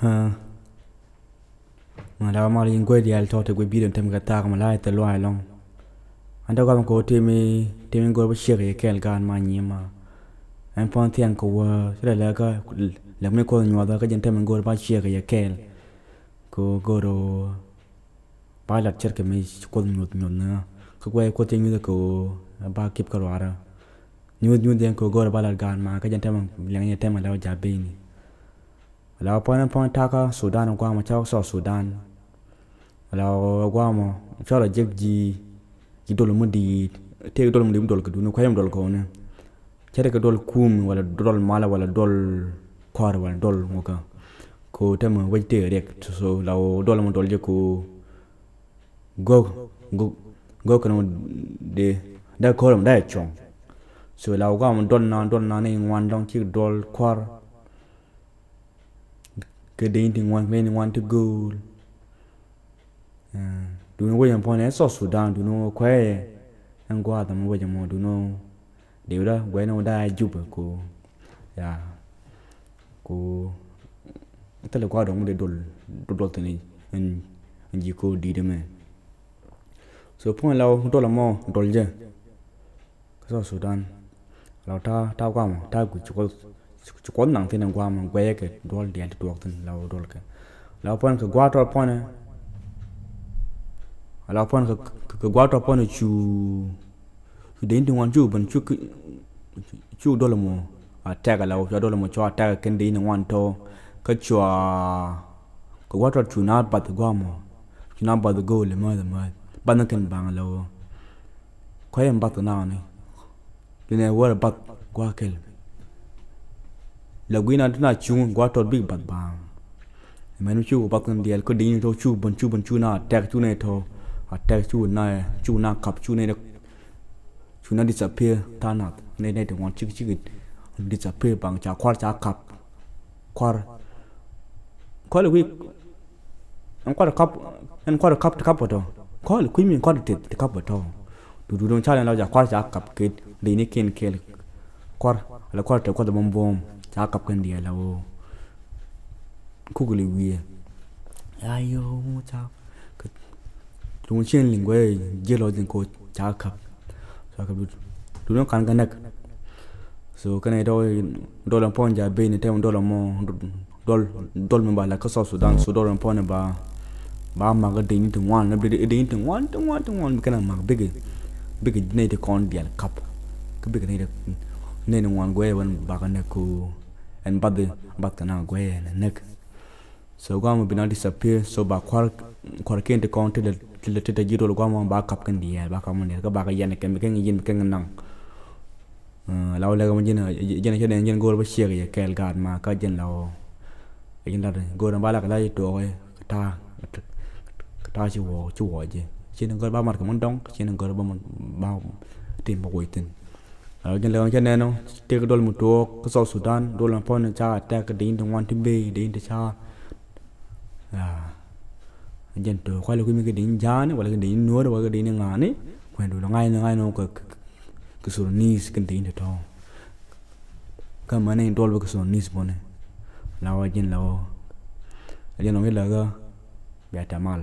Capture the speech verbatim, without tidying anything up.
Aa, ma la mal in guey dial tɔ te guey bidon tem ka tak ma la te luay long. Anda gam ko temi temi gor ba shek ye kel gan ma nyima. En pon thiang ko wa sira la ka la mi ko nyuada ka jen tem gor ba shek ye kel. Ko goro ba la cher ke mi ko nyud nyud na. Ko guey ko te nyud ko ba kip ka ruara. Nyud nyud den ko gor ba la gan ma ka jen tem leng ye tem la ja bini. La pɔn pɔn taka Sudan guam ca sɔ Sudan. La guam ca la jek ji ji dol mu di te dol mu di dol ke dunu ko yem dol ko ne. Cɛ ke dol kum wala dol mala wala dol kɔr wala dol muka. Ko tem waj te rek so la dol mu dol je ko gok gok gok no de da kɔr da chong. So la guam dol na dol na ne ngwan dong ci dol kɔr. Kɛ dee in ti ŋuan kɛ dee in ti ŋuan ti gööl. Duŋni wec ɛn puɔ̱nɛ ɛ South Sudan duŋni wä kuɛɛyɛ. Ɛn gua̱a̱th ɛmɔ wec ɛmɔ duŋni wä dee wä da guɛɛni wä da ɛ Jubɛ ko. Ya ko thilɛ gua̱a̱th dɔ̱ŋ wä dee dol dol dol thini. Ɛn ji̱ ko di̱i̱t ɛmɛ. So puɔ̱nɛ la wä dol ɛmɔ dol jɛ. Kä South Sudan. Lɔ ta ta guamɔ ta guic ci kuɔth ci kuɔth naŋ thin guamɔ guɛyɛ kɛ duɔl diɛl ti tuɔɔk thin lɔ duɔl kɛ lɔ puɔn kɛ gua̱a̱ tɔl puɔnɛ. Lɔ puɔn kɛ gua̱a̱ tɔl puɔnɛ cu cu deny ti ŋuan cu ben cu cu duɔl mɔ a tɛk lɔ cu a duɔl mɔ cu a tɛk kɛn deny ti ŋuan tɔ kä cua kɛ gua̱a̱ tɔl cu na bath guamɔ cu na bath go̱o̱l mɛ mɛ bath kɛn baŋ lɔ. Kuay ɛn bath kɛ naani. Duundɛ wä rɛ bath gua̱a̱ kɛl. La gui̱na ti na cuŋ gua̱a̱ tɔt bik bath baaŋ. Mɛn mi cu bath kɛn diɛl kä di̱i̱ni tɔ cu ben cu ben cu na tɛk cu nɛ tɔ a tɛk cu na cu na kap cu nɛ cu na disappear tha nath nɛ nɛ ti ŋuan cik cik disappear baaŋ ca kuar ca kap. Kuar kual kui̱ ɛn kuat kap ɛn kuat kap ti kap kɛ tɔ kual kui̱ mi kuat ti ti kap kɛ tɔ. Dudu dɔ̱ŋ ca lɛn la ca kuat ca kap kɛ dee ni ken kɛl kuat ala kuat te kuat bom bom ca kap kɛn diɛ la woo. Kuk li wiɛ ya yo ca. Tuŋ cien liŋ guɛ jiɛ lɔ jiŋ ko ca kap. Ca kap dut dut ni kan ka nɛk. So kɛnɛ dɔl dɔl pɔn ja ben ni tɛm dɔl mɔ dɔl dɔl mi ba la kä South Sudan so dɔl pɔn ba ba mak dee ni ti ŋuan na bi dee ni ti ŋuan ti ŋuan ti ŋuan bi kɛnɛ mak bigi bigi ne ti kɔn diɛl kap. Kä bigi ne ti ne ni ŋuan guɛ wan ba ka nɛk ko ɛn bath bath ka na guɛ na nɛk. So guamɔ bi na disappear so ba kuar kuar ken ti kɔn ti lɛ ti lɛ ti ta ji̱ dol guamɔ ba kap kɛn diɛɛl ba kap kɛn diɛɛl kä ba kɛ yɛn kɛn bi kɛn yin bi kɛn naŋ. La wä lɛ kɛ mɔ ji̱n ji̱n kɛ den ji̱n go̱o̱r bä ciek yɛ kɛɛl gaat ma kä ji̱n la wä. Ji̱n la go̱o̱r ba la kɛ la ji̱ tuɔɔk kɛ ta̱a̱ kɛ ta̱a̱ ci wä ci wä ji̱ ci ni go̱o̱r ba mat kɛ mɔ dɔŋ ci ni go̱o̱r ba mɔ ba tim bä wä thin. Jɛn lɛ ɣän cä nɛn ɔ tëk dɔl mi tuɔɔk kä South Sudan dol mi pɔn ca tɛk dee in ti ŋuan ti bee dee in ti ca. Jɛn tuɔɔk kualɛ kui̱ mi kä dee in ja̱a̱ni wala kä dee in nuɔ̱ɔ̱ri wala kä dee in ŋa̱a̱ni kuɛn dol ŋa̱c ni ŋa̱c ni kɛ kɛ Sudanese kɛn dee in ti tɔ̱. Kä mɛn in dɔl bä kɛ Sudanese bɔni la wä jɛn la wä. Jɛn lɔŋ ilɛ kä bia tɛmal.